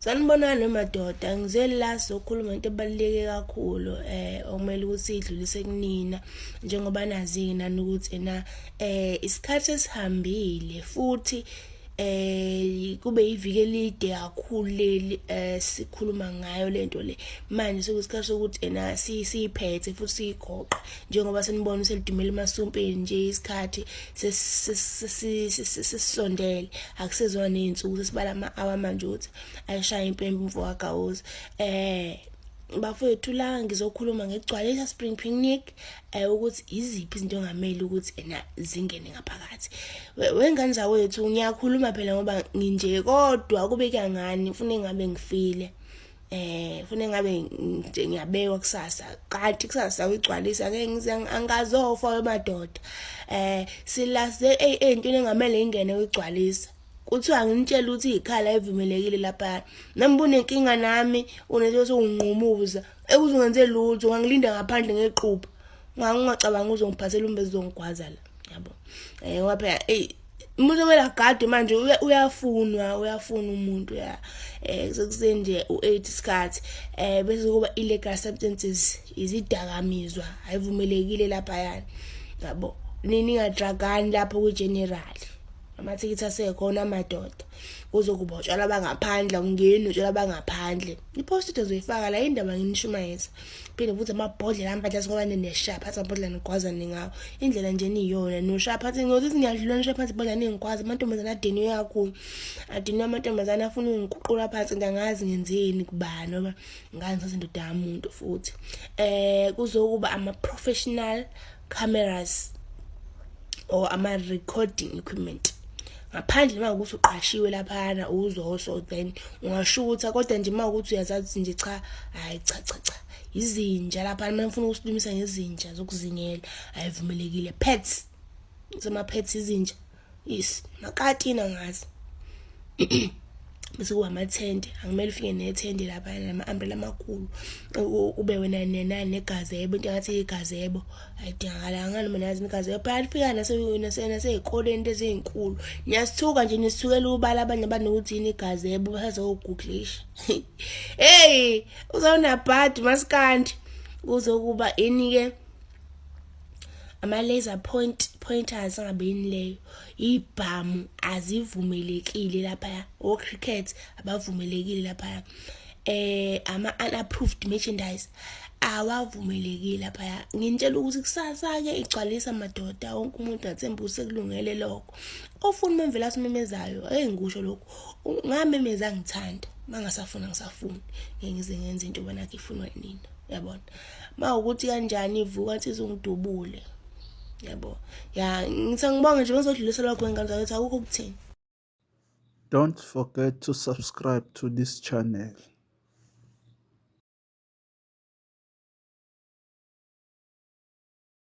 Sanibonani madoda, ngize la sizokhuluma into ebaluleke kakhulu okumele ukuthi idlulise kunina njengoba nazi-ke nani ukuthi ena isikhathi esihambile futhi kube iviki elide kakhulu leli sikhuluma ngayo lento le. Manje sekuyisikhathi sokuthi ena siyiphethe futhi siyigoqe njengoba senibona selidumela emasumpeni nje isikhathi sesisondele, akusezona ney'nsuku, sesibala ama-hour manje ukuthi ayishaya impempe umfo kaGawuzi. Bafowethu, la ngizokhuluma ngegcwalisa spring picnic, ukuthi iziphi izinto ongamele ukuthi ena zingene ngaphakathi. Wengane zawethu, ngiyakhuluma phela ngoba nginje, kodwa kube kangani ufune ngabe ngifile, fune ngabe nje ngiyabekwa kusasa, kanti kusasa uyigcwalisa ngeke ngize angazofa wemadoda. Silase ey'ntweni engamele ingene uyigcwalisa. Kuthiwa nginitshela ukuthi iy'khala evumelekile lapha. Nami unenkinga nami, unento sowunqumuza ekuzungenze lutho, ungangilinda ngaphandle ngequpha, ungacabanga uzongiphathela umbe uzongigwaza la, yabo. Ngoba phela eyi umuntu omele agade manje uyafunwa, uyafuna umuntu ya sekuseni nje u8 isikhathi. Bese kuba illegal substances, izidakamizwa ayivumelekile lapha yani, yabo. Ningadragani lapho ku general, amathikithi asekhona amadoda, kuzokuba utshwala bangaphandle, awungeni utshwala bangaphandle. I-post uzoyifaka la indaba nginishumayeza. Phinde futhi amabhodlela ampatha ngoba nineshaya phansi amabhodlela nigwazane ngawo indlela nje niyona, noshaya phansi ngokuthi ngiyadlula, nishaya phansi ibhodlela ningigwaza. Amantombazane adiniwe kakhulu, adiniwe amantombazane afuna ungiguqula phansi, ngiyangazi ngenzeni kubani ngoba ngani ngithatha indoda yamuntu. Futhi kuzokuba ama-professional cameras or ama-recording equipment ngaphandle uma ukuthi uqashiwe laphana uzoso, then ungashutha, kodwa nje uma ukuthi uyazazi nje, cha, hayi, cha cha cha. Izinja lapha, uma ufuna ukusilumisa ngezinja zokuzingela, ayivumelekile. Pets, sama-pets, izinja, yes, makati ngazi. Bese kuba amathende, angimele ufike nethende lapha nama-umbrella amakhulu, ube wena nena negazebo, into engathi igazebo ayidingakala ngani, mina yazi igazebo phela lifika nasey'koleni ezinkulu. Niyasithuka nje, nisithukela ubala abanye banokuthi yini igazebo, basazogooglisha. Hey, uzawunabhadi masikandi. Kuzokuba ini-ke? Ama-laser pointers angabe yini leyo, ibhamu azivumelekile laphaya, o-cricket abavumelekile laphaya, ama-unapproved merchandise awavumelekile laphaya. Nginitshela ukuthi kusasa-ke igcwalisa madoda, wonke umuntu athemba ukuthi sekulungele lokho. Ofuna umemvela asimemezayo, ake ngikusho lokhu, ngamemeza ngithanda, mangasafuna ngisafuni, ngeke ngize ngenze into bona ifunwa yinina, yabona. Mawukuthi kanjani ivuka insizwa ungidubule, yabo. Ya, ngithi angibonge nje, ngizodlulisa lokho ngengane zakwethu, akukho ukuthini. Don't forget to subscribe to this channel.